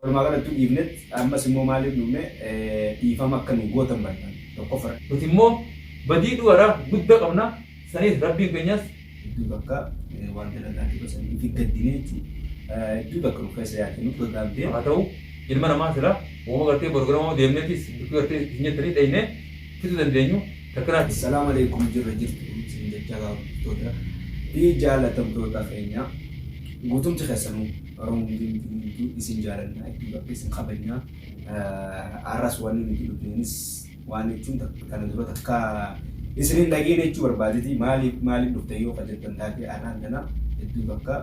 Walumaa galattuu dhiifnet ammas immoo maaliif dhufne dhiifama akka nu gootan barbaanna. Tokkoffaa. Nuti immoo badii dhugaadha gudda qabna saniis rabbiin keenyas. Hedduu takka waan dalagaa jiru sanii fi gaddine jechuudha. Hedduu takka nu keessa yaate nu gagaabdee. Haa ta'u ilma namaa sila woma gartee boru gara woma deemnetis bikki gartee isin jettanii dhayne fixuu dandeenyu takkanaa. Salaam Aleeykum jirra jirtu isin jechaa hordoftoota fi jaalatamtoota keenya guutumti keessanuu Oromoo hundumtuu isin jaalanna hedduu bakka isin kabajna arras wanni nuti dhufneenis waan jechuun kana dura takka isin hin dhageene jechuu barbaadeti maaliif maaliif dhufte yoo ka jettan taate arraan tana hedduu bakka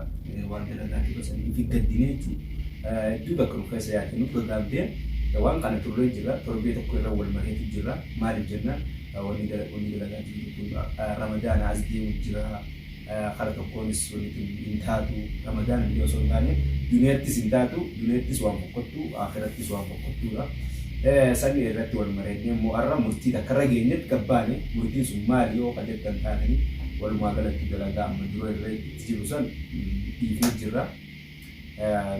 waan dalagaa jiru sanii fi gaddine jechuu hedduu bakka nu keessa yaate nu gagaabdee waan kana turree jira torbee tokko irra wal mareetu jira maaliif jennaan wanni dalagaa jiru kun ramadaana as deemu jira Kara tokkoonis wanni tun hin taatu. Ramadaana illee osoo hin taane duniyattis hin taatu. Duniyattis waan fokkottu, akhirattis waan fokkottuudha. San irratti wal mareennee immoo har'a murtii takka irra geenyetti gabbaane. Murtiin sun maali yoo ka jettan taatanii walumaa galatti dalagaa amma dura irra itti jirru san dhiifnee jirra.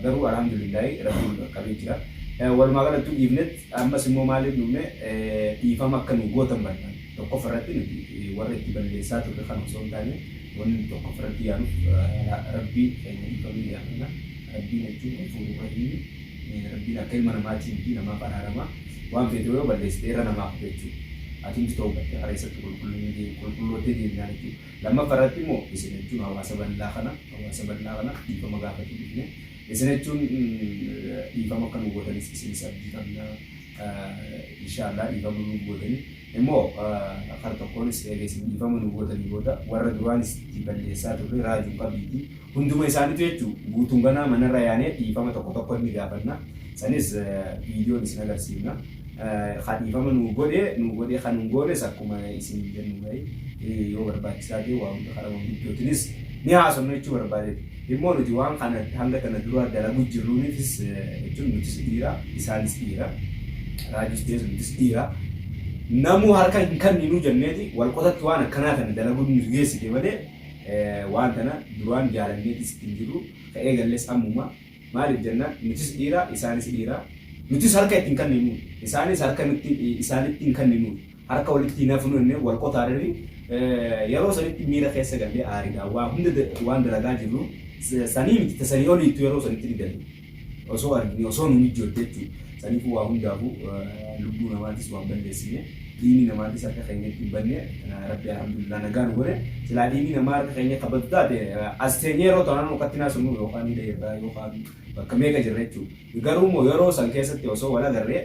Garuu alhamdulillaahi rabbiin nu dhaqqabee jira. Walumaa galattuu dhiifnet ammas immoo maaliif dhufne dhiifama akka nu gootan barbaanna. Tokkoffa irratti nuti warra itti balleessaa turre kana osoo hin taane wanni nuti tokkoffa irratti yaanuuf rabbii keenya dhiifama ni gaafanna. Rabbiin jechuun ghafuurur rahiimi. Rabbiin akka ilma namaatii miti namaaf araarama. Waan feete yoo balleessite irra namaa kuta jechuudha. Atumti tawbatte karaa isatti qulqulloottee deemnaan jechuudha. Lammaffa irratti immoo isin jechuun hawaasa bal'aa kana hawaasa bal'aa kana dhiifama gaafatuu dhufne. Isin jechuun dhiifama akka nu gootanis isinis abdii qabna. Inshaallah dhiifama nu gootanii. Immoo kara tokkoonis eega isin dhiifama nu gootanii booda warra duraanis itti balleessaa turre raajuun qabiiti. Hunduma isaaniitu jechuu guutuun ganaa manarra yaanee dhiifama tokko tokko ni gaafanna. Sanis viidiyoon isin agarsiifna. Ka dhiifama nuu godhe nuu godhe kan hin goones akkuma isin jennu gahi yoo barbaachisaa ta'e waa hunda karaa manguddootinis ni haasofna jechuu barbaadeeti. Immoo nuti waan kana hanga tana dura dalagu jirruunifis jechuun nutis dhiira isaanis dhiira raajus ta'es nutis dhiira namuu harka hin kenninuu jenneeti wal qotatti waan akkanaa tana dalaguun nu geessite malee waan tana duraan jaalanneetis ittiin jirru ka eegalles ammuma. Maaliif jennaan nutis dhiira isaanis dhiira. Nutis harka itti hin kenninuuf. Isaanis harka nutti isaanitti hin kenninuuf. Harka walitti hin hafnu jennee wal qotaarri yeroo sanitti miira keessa gallee aariidhaan waa hunda waan dalagaa jirru sanii miti tasanii oliittu yeroo sanitti ni dalle. Osoo argine osoo nu mijjootte jechuudha. Saniifuu waa hundaafuu lubbuu namaatis waan balleessine dhiigni namaatis harka keenyatti hin banne rabbi alhamdulillah nagaa nu godhe silaa dhiigni namaa harka keenya akka badu taate as teenyee yeroo tanaan wakatti naasumnu yookaan hidha irraa yookaan bakka meeqa jirra jechuudha. Garuu immoo yeroo san keessatti osoo wal agarree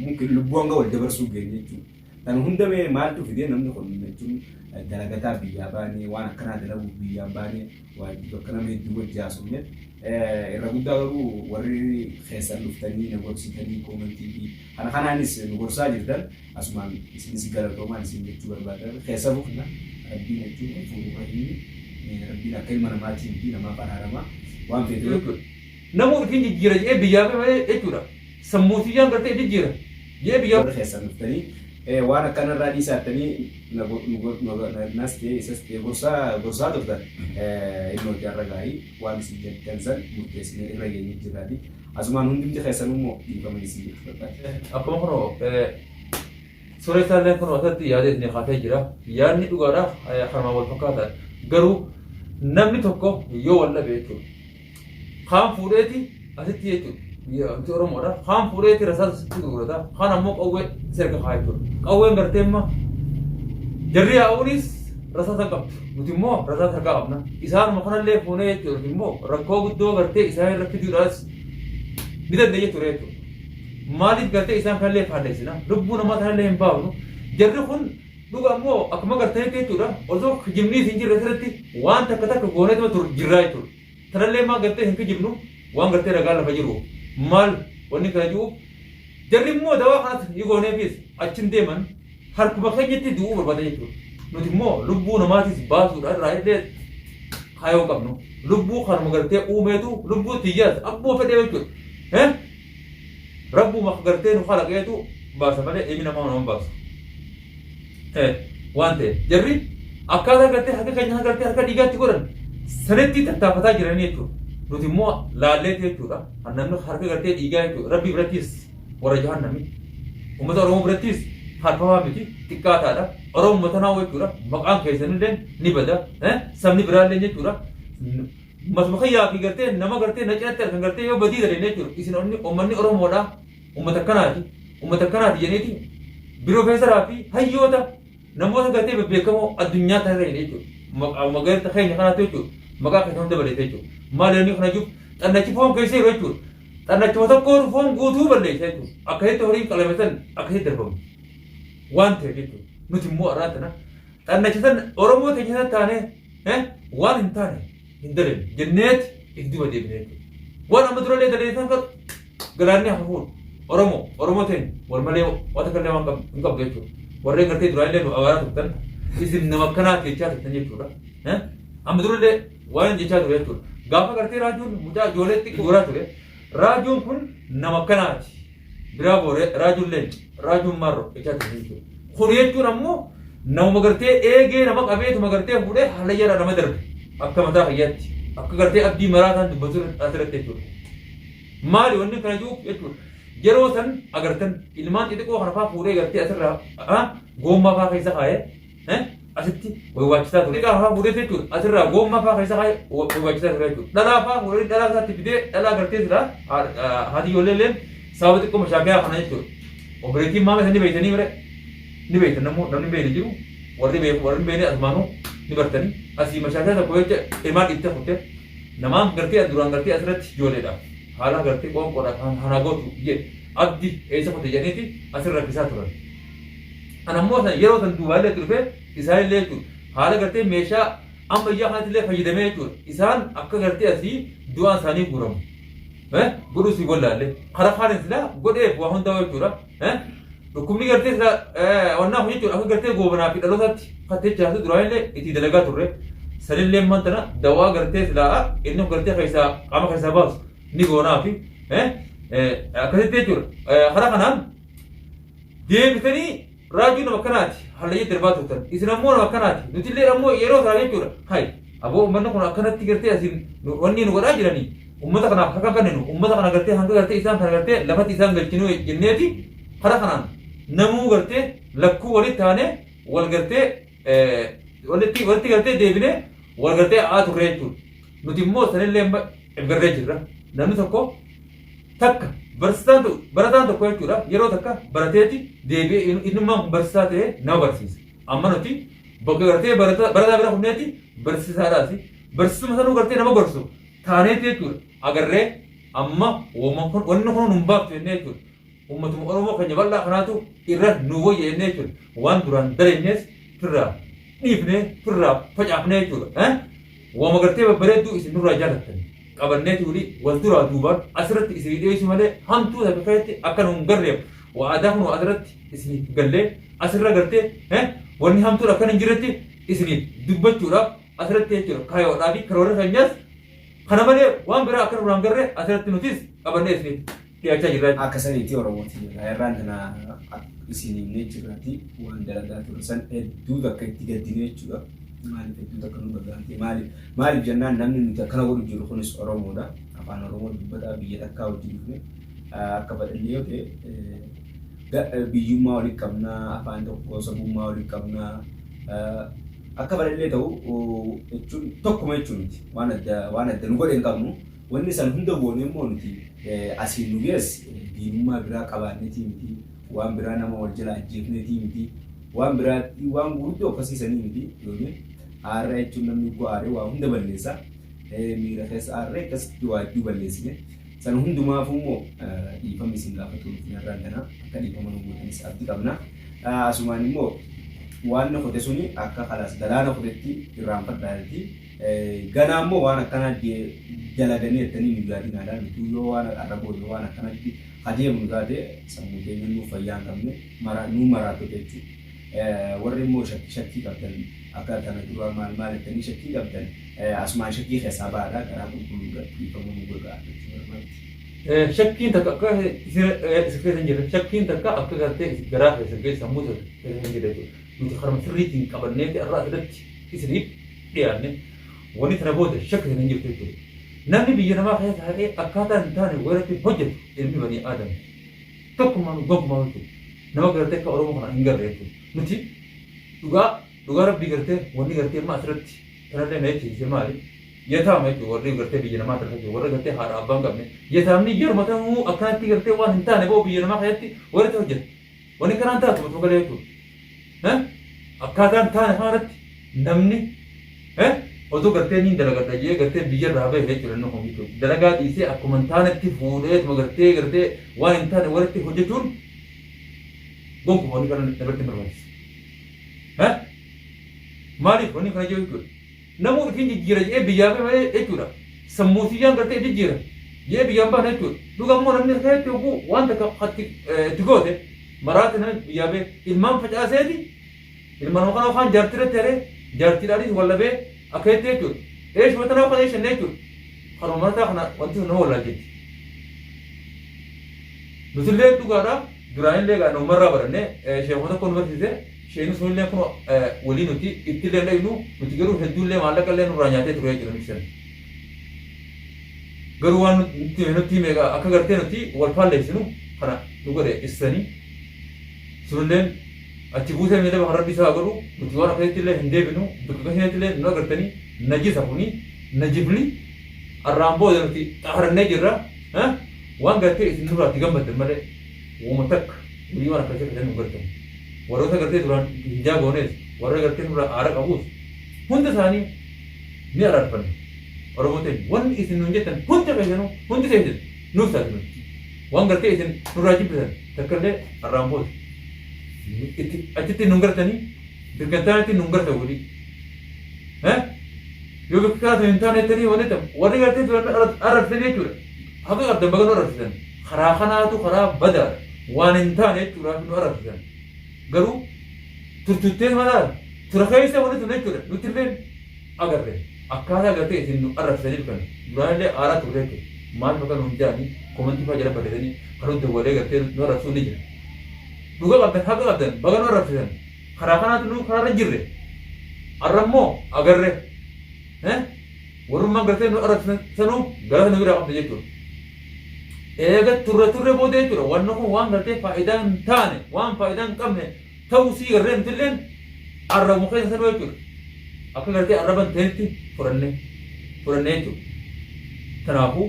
mumkin lubbuu hanga wal dabarsuu geenye jechuudha. Tan hunda mee maaltu fidee namni kun jechuun dalagataa biyyaa baanee waan akkanaa dalaguuf biyyaan baanee waa hedduu akka nama hedduu wajji haasofne irra guddaa garuu warri keessan dhuftanii na gorsitanii koomentii fi kana kanaanis nu gorsaa jirtan asumaan isinis galatoomaan isin jechuu barbaada keessa bukna rabbiin jechuun ghafuurur rahiimi rabbiin akka ilma namaatii miti namaaf araarama waan feete jechuudha. Namuu ifin jijjiira jedhee biyyaa bahe malee jechuudha. Sammuu tiyyaan gartee if jijjiira jedhee biyyaa. Warri keessan dhuftanii waan akkana irraa dhiisaa jettanii nas ta'e isas ta'e gorsaa gorsaa turtan innooti har'a gaa'ii waan isin jettan san murteessinee irra geenye jirraati. Asumaan hundumti keessanuu immoo dhiifama isin jechuu barbaada. Akkuma kunoo Sooressaalleen kunoo asirratti yaada isinii kaasee jira. Yaadni dhugaadha kanumaan wal fakkaataadha. Garuu namni tokko yoo wal dhabe jechuudha. Kaan fuudheeti asitti jechuudha. Biyya nuti Oromoodha. Kaan fuudheeti rasaasa sitti gurgurata. Kaan ammoo qawwee si harka kaa'a jechuudha. Qawween gartee amma jarri yaa'uunis rasaasa hin qabdu. Nuti immoo rasaasa harkaa qabna. Isaanuma kanallee fuunee jechuudha. Nuti immoo rakkoo guddoo gartee isaan irra fiduudhaas ni dandeenya ture jechuudha. Maaliif gartee isaan kanallee faalleessina? Lubbuu namaa kanallee hin baafnu. Jarri kun dhuga ammoo akkuma gartanitti jechuudha. Osoo kijibniis hin jirre asirratti waan takka takka gooneetuma tur jirraa jechuudha. Tanallee maa gartee hin kijibnu waan gartee ragaan lafa jiru. Maal wanni kana jiru jarri immoo dawaa kanas ni gooneefis achin deeman harkuma keenyatti du'uu barbaadan jechuudha. Nuti immoo lubbuu namaatis baasuudha irraa illee kaayoo qabnu. Lubbuu kanuma gartee uumeetu lubbuu tiyyaas abbuma fedhee jechuudha. Eh? Rabbuma gartee nu kalaqeetu baasa malee ilmi namaa nama hin baasu. Waan ta'eef jarri akkaataa gartee harka keenya gartee harka dhiigaatti godhan sanitti tattaafataa jiranii jechuudha. Nuti immoo laalleeti jechuudha. Kan namni harka gartee dhiigaa jechuudha. Rabbii birattis warra jahannami. Uummata Oromoo birattis faarfamaa miti xiqqaataadha. Oromoo uummata naa jechuudha. Maqaan keessanillee ni bada. Sabni biraallee jechuudha. Matuma kiyyaa fi gartee nama gartee na cinatti argan gartee yoo badii dalenne jechuudha. Isin uummanni Oromoodha. Uummata akkanaati. Uummata akkanaati jedheeti pirofeesaraa fi hayyoota namoota gartee bebbeekamoo addunyaa tanarra hin jechuudha. Maqaa gartee keenya kanaatu jechuudha. Maqaa keenya hunda balleessa jechuudha. Maal inni kana jiru xannachi foon keessa jiru jechuudha. Xannachuma tokkoon foon guutuu balleessa jechuudha. Akkasitti horiin qalame san akkasitti darbamu. Waan ta'eef jechuudha. Nuti immoo har'aan tana xannacha san Oromoo teenya san taanee waan hin taane hin dalene jenneeti if duuba deebine jechuudha. Waan amma durallee dalene san kan galaanni hafuun Oromoo Oromoo teenya wal malee waan takka illee waan hin qabdu jechuudha. Warreen gartee duraan illee nu abaaraa turtan isin nama akkanaa jechaa turtan jechuudha. Amma durallee waan jechaa ture jechuudha. Gaafa gartee raajuun mucaa ijoollee xiqqoo goraa ture. Raajuun kun nama akkanaati. Biraa booree raajuun leenca raajuun maarroo jechaa ture jechuudha. Kun jechuun ammoo namuma gartee eegee nama qabeetuma gartee fuudhee hallayyaadhaan nama darbe akka mataa kiyyaatti akka gartee abdii maraataan dubbatu asirratti jechuudha. Maali wanni kana jiruuf jechuudha. Yeroo san agartan ilmaan xixiqqoo kana faa fuudhee gartee asirraa goommaa faa keessa kaa'ee asitti waywaachisaa ture. Xiqqaa faa fuudhee jechuudha asirraa goommaa faa keessa kaa'ee waywaachisaa ture jechuudha. Dhalaa faa fuudhee dhalaa isaatti fidee dhalaa gartee silaa haati ijoollee illee sababa xiqqoo mashaakiyaa kana jechuudha. Obboleettiin maama isanii beektanii mire ni beektan namni beekne jiru warri beeku warri hin beekne asumaanuu ni bartanii asii mashaakiyaa tokko jecha ilmaan dhiiftee kuttee namaan gartee duraan gartee asirratti ijoolleedhaaf haala gartee qoonqoodhaaf hanaa gootu jedhe abdi eessa kute jedhaniiti asirra rakkisaa turan. Ana immoo san yeroo san duubaallee itti dhufee isaanillee jechuudha haala gartee meeshaa ammayyaa kanatti illee fayyadamee jechuudha isaan akka gartee asii du'aan isaanii guuramu. Godhuu si wallaalle karaa kaaniin silaa godheef waa hundaa jechuudha. Dhukkubni gartee silaa wannaa kun jechuudha akka gartee goobanaa fi dhalootaatti kattee jiraatu duraanillee itti dalagaa turre. Sanillee ammaan tana dawaa gartee silaa inni gartee keessaa qaama keessaa baasu ni goonaa fi akkasitti jechuudha. Karaa kanaan deebitanii raajuu nama akkanaati hallayya darbaa turtan isin ammoo nama akkanaati nutillee ammoo yeroo sana jechuudha hay aboo uummanni kun akkanatti gartee asiin wanni nu godhaa jiranii uummata kanaaf harka kenninu uummata kana gartee hanga gartee isaan kana gartee lafatti isaan galchinuu jenneeti karaa kanaan namuu gartee lakkuu walitti taanee wal gartee walitti walitti gartee deebinee wal gartee haa turre jechuudha nuti immoo sanillee garree jirra namni tokko takka barsiisaan tokko barataan tokko jechuudha yeroo takka barateeti deebi'ee innummaan kun barsiisaa ta'ee nama barsiisa. Amma nuti bakka gartee barataa bira kunneeti barsiisaadhaas barsiisuma sanuu gartee nama gorsu taaneeti jechuudha agarree amma wanni kun nun baaftu jennee jechuudha. Uummatuma Oromoo keenya bal'aa kanaatu irra nu wayya jennee jechuudha waan duraan dalagnes firraa dhiifnee firraa facaafnee jechuudha. Waama gartee babbareedduu isin nurraa jaalattan qabanneeti wali wal duraa duubaan asirratti isinii dhiyeessuu malee hamtuu takka keessatti akka nu hin garreef waadaa kunoo asirratti isiniif gallee asirra gartee wanni hamtuun akkan hin jirretti isiniif dubbachuudhaaf asirratti jechuudha kaayoodhaa fi karoora keenyas kana malee waan biraa akka nurraa hin garree asirratti nutis qabannee isiniif dhiyaachaa jirra. Akka saniiti Oromooti irraan tana isin himnee jirraati waan dalagaa ture san hedduu takka itti gaddine jechuudha. Maaliif hedduu takka nu dhaga'amte maaliif maaliif jennaan namni nuti akkana godhu jiru kunis Oromoodha. Afaan Oromoo dubbataa biyya takkaa wajjin dhufne akka fedhallee yoo ta'e biyyummaa walitti qabnaa afaan tokko sabummaa walitti qabnaa akka fedhallee ta'u jechuun tokkuma jechuun miti waan adda waan adda nu godhe hin qabnu. Wanni san hunda goone immoo nuti asiin nu geesse diinummaa biraa qabaannetii miti, waan biraa nama wal jala ajjeefnetii miti, waan biraatti waan gurguddoo akkasiisanii miti yookiin aarraa jechuun namni uggoo aaree waa hunda balleessa. Miira keessa aarree akkasitti waa hedduu balleessine. San hundumaafuu immoo dhiifama isin gaafachuu dhufne irraan kana akka dhiifama nu gootanis abdii qabna. Asumaan immoo waan kute suni akka kalaas galaana kutetti irraanfadhaa jetti. Ganaa immoo waan akkanaa dalaganii jettanii nu yaadinaadha. Nuti yoo waan har'a booda waan akkanatti adeemnu taate sammuu keenya nuuf fayyaa hin qabne nuu maraattota jechuudha. Warri immoo shakkii qabdan akka kana dura maal maal jettanii shakkii qabdan asumaan shakkii keessaa bahaadha garaa qulqulluudha dhiifama nu godhaa jechuu barbaaddi. Shakkiin takka akka isin keessa hin jirre shakkiin takka akka gartee garaa keessa keessa sammuu keessa hin jirre jechuudha. Nuti karuma sirriitiin qabanneeti har'a asirratti isiniif dhiyaanne wanni tana booda shakki hin jirtu jechuudha. Namni biyya namaa keessa taa'ee akkaataa hin taane wayirratti hojjetu ilmi banii Aadam. Tokkummaan gonkumaa jechuudha. Nama gartee akka Oromoo kana hin garre jechuudha. Nuti dhugaa dhugaa rabbii gartee wanni gartee amma asirratti kanallee na jechisiise maali? Yataama jechuudha warri gartee biyya namaa keessa jiru warra gartee haadha abbaa hin qabne. Yataamni yeruma ta'uu akkanatti gartee waan hin taane boo biyya namaa keessatti wayirratti hojjetu. Wanni kanaan taatu otoo galee jechuudha. Akkaataa hin taane kanarratti namni otoo gartee niin dalagadha jee gartee biyyarraa bahe jechuudha inni kun jechuudha. Dalagaa dhiisee akkuma hin taanetti fuudheetuma gartee gartee waan hin taane walitti hojjechuun gonkumaa wanni kana namatti hin barbaachisu. Maaliif wanni kana jechuudha? Namuu ifin jijjiira jedhee biyyaa bahe malee jechuudha. Sammuu tiyyaan gartee if jijjiira jedhee biyyaan baane jechuudha. Dhuga immoo namni keetti hogguu waan takka hatti itti goote maraate namni biyyaa bahe ilmaan facaaseeti ilmaan kana yookaan jaartii irratti haree jaartiidhaanis wal dhabee akka jettee jechuudha. Eeshuma tanaa kana eeshanne jechuudha. Kanuma marataa kana wanti sun nama wallaalchetti. Nutillee dhugaadha duraanillee egaa namumarraa baranne sheekuma tokko nu barsiise. Sheekni sunillee kun walii nuti ittillee hin dhaynu nuti garuu hedduullee maallaqa illee nurraa nyaatee ture jechuudha namichi san. Garuu waan nutti hime nutti hime egaa akka gartee nuti wal faalleessinu kana nu godhe issanii sunilleen achi buusee miila kan rabbi isaa godhu nuti waan akkasitti illee hin deebinu bakka akkasitti illee nu agartanii najisa kuni najifli arraan booda nuti xaharannee jirra waan gartee isin nurraa itti gammaddan malee woma takka walii waan akkasii akkasii nu gartan. Warroota gartee duraan hijaa goonees warra gartee nurraa aara qabuus hunda isaanii ni araarfanna. Oromoo teenya wanni isin nuun jettan hundi keessanuu hundi keessan nuuf taate nuti. Waan gartee isin nurraa jibbitan takka illee arraan booda itti achitti nun gartanii dirgantaanitti nun gartan walii. Yoo bakka kana hin taane jettanii wanni ta'u warri gartee duraan arrabsitanii jechuudha. Haqa qabdan baga nu arrabsitan. Karaa kanaatu karaa badaadha. Waan hin taane jechuudhaaf nu arrabsitan. Garuu turtuttee mataa tura keessa wanni tun jechuudha nuti illee agarre akkaataa gartee isin nu arrabsitaniif kana duraanillee aaraa turre jechuudha. Maal bakka nuun jedhanii komantii fa'aa jala barreessanii kan nuti dawwalee gartee nu arrabsuun ni jira. Dhuga qabdan haqa qabdan baga nu arrabsitan. Karaa kanaatu nu karaarra jirre. Arra immoo agarre. Warrummaan gartee nu arrabsitan sanuu galata nu biraa qabda jechuudha. Eega turre turre booda jechuudha. Wanni kun waan gartee faayidaa hin taane, waan faayidaa hin qabne ta'uu sii garree nutilleen arrabuma keessa sanuu jechuudha. Akka gartee arraba hin ta'initti fudhanne fudhanne jechuudha. Kanaafuu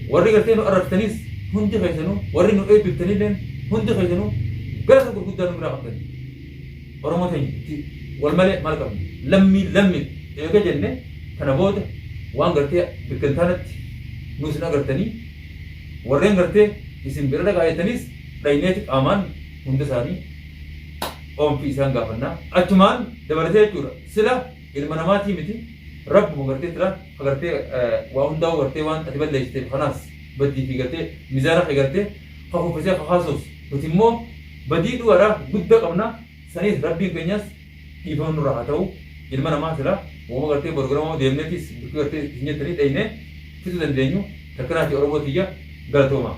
warri gartee nu arrabsitanis hundi keessanuu warri nu eebbiftanilleen hundi keessanuu galata gurguddaa nu biraa qabdan. Oromoo teenya itti wal malee maal qabna? Lammii lammii eega jenne kana booda waan gartee bikka hin taanetti nu isin agartanii warreen gartee isin bira dhaqaa jettaniis dhayneeti qaamaan hunda isaanii oomfii isaan gaafannaa. Achumaan dabalatee jechuudha. Sila ilma namaatii miti rabbuma gartee sila gartee waa hundaa'uu gartee waan ati balleessiteef kanaas baddii fi gartee mizaana kee gartee kakuffisee kakaasuus nuti immoo badii dhugaadha guddaa qabna saniis rabbiin keenyas dhiifama nurraa haa ta'u ilma namaa sila uuma gartee boru gara deemneetis bikka gartee isin jettanii dhaynee fixuu dandeenyu takkanaati Oromoo tiyya galatooma.